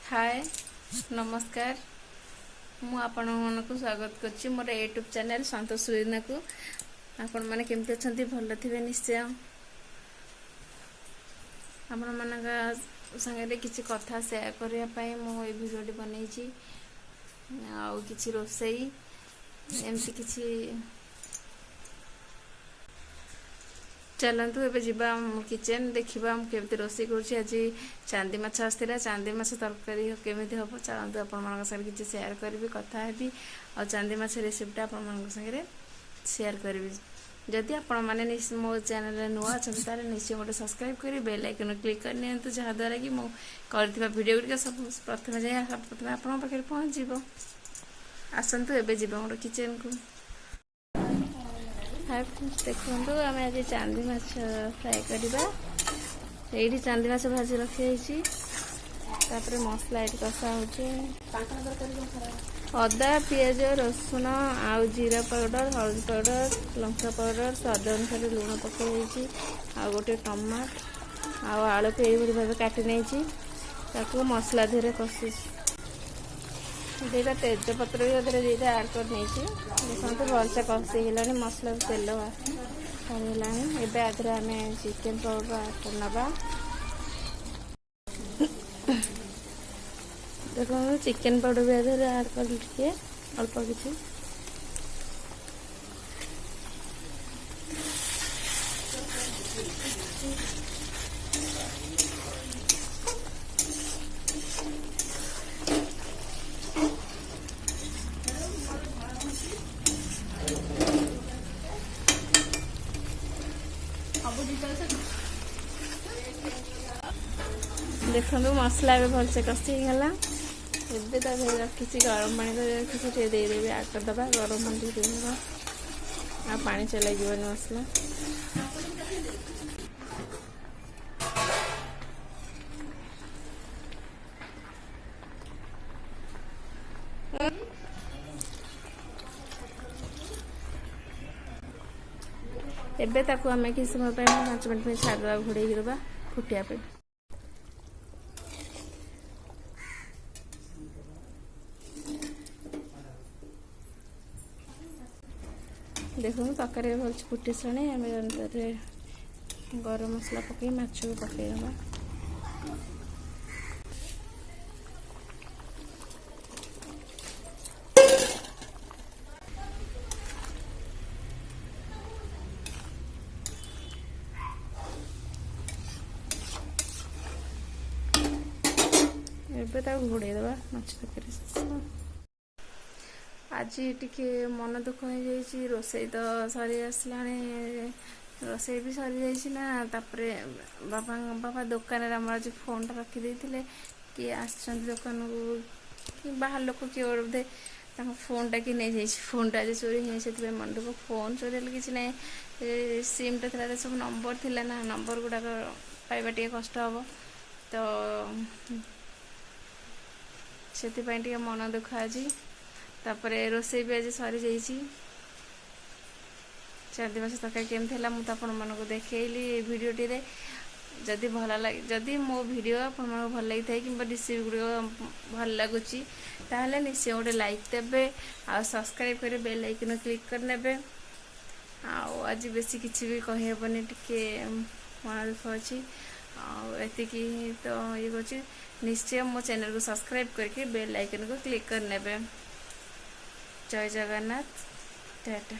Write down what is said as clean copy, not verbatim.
ହାଏ, ନମସ୍କାର। ମୁଁ ଆପଣମାନଙ୍କୁ ସ୍ୱାଗତ କରୁଛି ମୋର ୟୁଟ୍ୟୁବ୍ ଚ୍ୟାନେଲ୍ ସନ୍ତୋଷ ସୁରିନାକୁ। ଆପଣମାନେ କେମିତି ଅଛନ୍ତି? ଭଲ ଥିବେ ନିଶ୍ଚୟ। ଆପଣମାନଙ୍କ ସାଙ୍ଗରେ କିଛି କଥା ସେୟାର କରିବା ପାଇଁ ମୁଁ ଏଇ ଭିଡ଼ିଓଟି ବନେଇଛି। ଆଉ କିଛି ରୋଷେଇ, ଏମିତି କିଛି। ଚାଲନ୍ତୁ, ଏବେ ଯିବା କିଚେନ୍, ଦେଖିବା ମୁଁ କେମିତି ରୋଷେଇ କରୁଛି। ଆଜି ଚାନ୍ଦି ମାଛ ଆସିଥିଲା। ଚାନ୍ଦି ମାଛ ତରକାରୀ କେମିତି ହେବ, ଚାଲନ୍ତୁ ଆପଣମାନଙ୍କ ସାଙ୍ଗରେ କିଛି ସେୟାର କରିବି, କଥା ହେବି ଆଉ ଚାନ୍ଦି ମାଛ ରେସିପିଟା ଆପଣମାନଙ୍କ ସାଙ୍ଗରେ ସେୟାର କରିବି। ଯଦି ଆପଣମାନେ ମୋ ଚ୍ୟାନେଲରେ ନୂଆ ଅଛନ୍ତି, ତାହେଲେ ନିଶ୍ଚୟ ଗୋଟେ ସବସ୍କ୍ରାଇବ୍ କରି ବେଲ୍ ଆଇକନ୍ କ୍ଲିକ୍ କରିନିଅନ୍ତୁ, ଯାହାଦ୍ୱାରା କି ମୁଁ କରିଥିବା ଭିଡ଼ିଓ ଗୁଡ଼ିକ ସବୁ ପ୍ରଥମେ ଯାଇ ପ୍ରଥମେ ଆପଣଙ୍କ ପାଖରେ ପହଞ୍ଚିବ। ଆସନ୍ତୁ, ଏବେ ଯିବା ମୋର କିଚେନ୍କୁ। ହାଏ ଫ୍ରେଣ୍ଡସ୍, ଦେଖନ୍ତୁ, ଆମେ ଆଜି ଚାନ୍ଦି ମାଛ ଫ୍ରାଏ କରିବା। ଏଇଠି ଚାନ୍ଦି ମାଛ ଭାଜି ରଖିଯାଇଛି। ତାପରେ ମସଲା ଏଇଠି କଷା ହେଉଛି। ଅଦା, ପିଆଜ, ରସୁଣ ଆଉ ଜିରା ପାଉଡ଼ର, ହଳଦୀ ପାଉଡ଼ର, ଲଙ୍କା ପାଉଡ଼ର, ସ୍ୱାଦ ଅନୁସାରେ ଲୁଣ ପକାଇ ଆଉ ଗୋଟେ ଟମାଟ ଆଉ ଆଳୁକୁ ଏଇଭଳି ଭାବେ କାଟି ନେଇଛି। ତାକୁ ମସଲା ଦେହରେ କଷି ଦୁଇଟା ତେଜପତ୍ର ବି ସେଥିରେ ଦୁଇଟା ଆଡ଼୍ କରି ନେଇଛି। ଦେଖନ୍ତୁ, ଭଲସେ କଷି ହେଇଗଲାଣି, ମସଲାରୁ ତେଲ ବାହାରିଗଲାଣି। ଏବେ ଆ ଦେହରେ ଆମେ ଚିକେନ୍ ପାଉଡ଼ର ଆଡ଼୍ କରିନେବା। ଦେଖନ୍ତୁ, ଚିକେନ୍ ପାଉଡ଼ର ବି ଆ ଦେହରେ ଆଡ଼୍ କଲି ଟିକେ ଅଳ୍ପ କିଛି। ସବୁ ଡିଟେଲ୍ସ। ଦେଖନ୍ତୁ, ମସଲା ଏବେ ଭଲସେ କଷି ହେଇଗଲା। ଏବେ ତା ଦେହରେ ରଖିଛି, ଗରମ ପାଣି କରି ରଖିଛି, ଟିକେ ଦେଇଦେବି, ଆଡ଼୍ କରିଦେବା। ଗରମ ପାଣି ଟିକେ ଦେଇଦେବା, ଆଉ ପାଣି ଚଲାଇଯିବନି ମସଲା। ଏବେ ତାକୁ ଆମେ କିଛି ସମୟ ପାଇଁ, 5 ମିନିଟ୍ ପାଇଁ ଛାଡ଼ିଦେବା, ଘୋଡ଼େଇକି ଦେବା ଫୁଟିବା ପାଇଁ। ଦେଖନ୍ତୁ, ତରକାରୀ ଭଲସେ ଫୁଟି ସାରିଲାଣି। ଆମେ ତାରେ ଗରମ ମସଲା ପକାଇ ମାଛକୁ ପକାଇଦେବା। ଏବେ ତାକୁ ଘୋଡ଼େଇ ଦେବା। ମାଛ ତରକାରୀ ଶେଷ। ଆଜି ଟିକେ ମନ ଦୁଃଖ ହେଇଯାଇଛି। ରୋଷେଇ ତ ସରି ଆସିଲାଣି, ରୋଷେଇ ବି ସରିଯାଇଛି ନା। ତାପରେ ବାପା ଦୋକାନରେ ଆମର ଆଜି ଫୋନ୍ଟା ରଖିଦେଇଥିଲେ। କିଏ ଆସିଛନ୍ତି ଦୋକାନକୁ କି ବାହାର ଲୋକ କିଏ ବୋଧେ ତାଙ୍କ ଫୋନ୍ଟା କିଏ ନେଇଯାଇଛି। ଫୋନ୍ଟା ଆଜି ଚୋରି ହେଇଯାଇଛି, ସେଥିପାଇଁ ମନ ଦୁଃଖ। ଫୋନ୍ ଚୋରି ହେଲେ କିଛି ନାହିଁ, ସିମ୍ଟା ଥିଲା, ସବୁ ନମ୍ବର ଥିଲା ନା, ନମ୍ବର ଗୁଡ଼ାକ ପାଇବା ଟିକେ କଷ୍ଟ ହେବ। ତ ସେଥିପାଇଁ ଟିକେ ମନ ଦୁଃଖ ଆଜି। ତାପରେ ରୋଷେଇ ବି ଆଜି ସରିଯାଇଛି। ଚାନ୍ଦି ମାଛ ତରକାରୀ କେମିତି ହେଲା, ମୁଁ ତ ଆପଣମାନଙ୍କୁ ଦେଖେଇଲି ଏ ଭିଡ଼ିଓଟିରେ। ଯଦି ଭଲ ଲାଗେ, ଯଦି ମୋ ଭିଡ଼ିଓ ଆପଣମାନଙ୍କୁ ଭଲ ଲାଗିଥାଏ କିମ୍ବା ରେସିପି ଗୁଡ଼ିକ ଭଲ ଲାଗୁଛି, ତାହେଲେ ନିଶ୍ଚୟ ଗୋଟେ ଲାଇକ୍ ଦେବେ ଆଉ ସବସ୍କ୍ରାଇବ୍ କରି ବେଲ୍ ଆଇକନ୍ କ୍ଲିକ୍ କରିନେବେ। ଆଉ ଆଜି ବେଶୀ କିଛି ବି କହିହେବନି, ଟିକେ ମନ ଦୁଃଖ ଅଛି। ଆଉ ଏତିକି ତ ଇଏ କରୁଛି। ନିଶ୍ଚୟ ମୋ ଚ୍ୟାନେଲକୁ ସବସ୍କ୍ରାଇବ୍ କରିକି ବେଲ୍ ଆଇକନ୍କୁ କ୍ଲିକ୍ କରିନେବେ। ଜୟ ଜଗନ୍ନାଥ, ଟାଟା।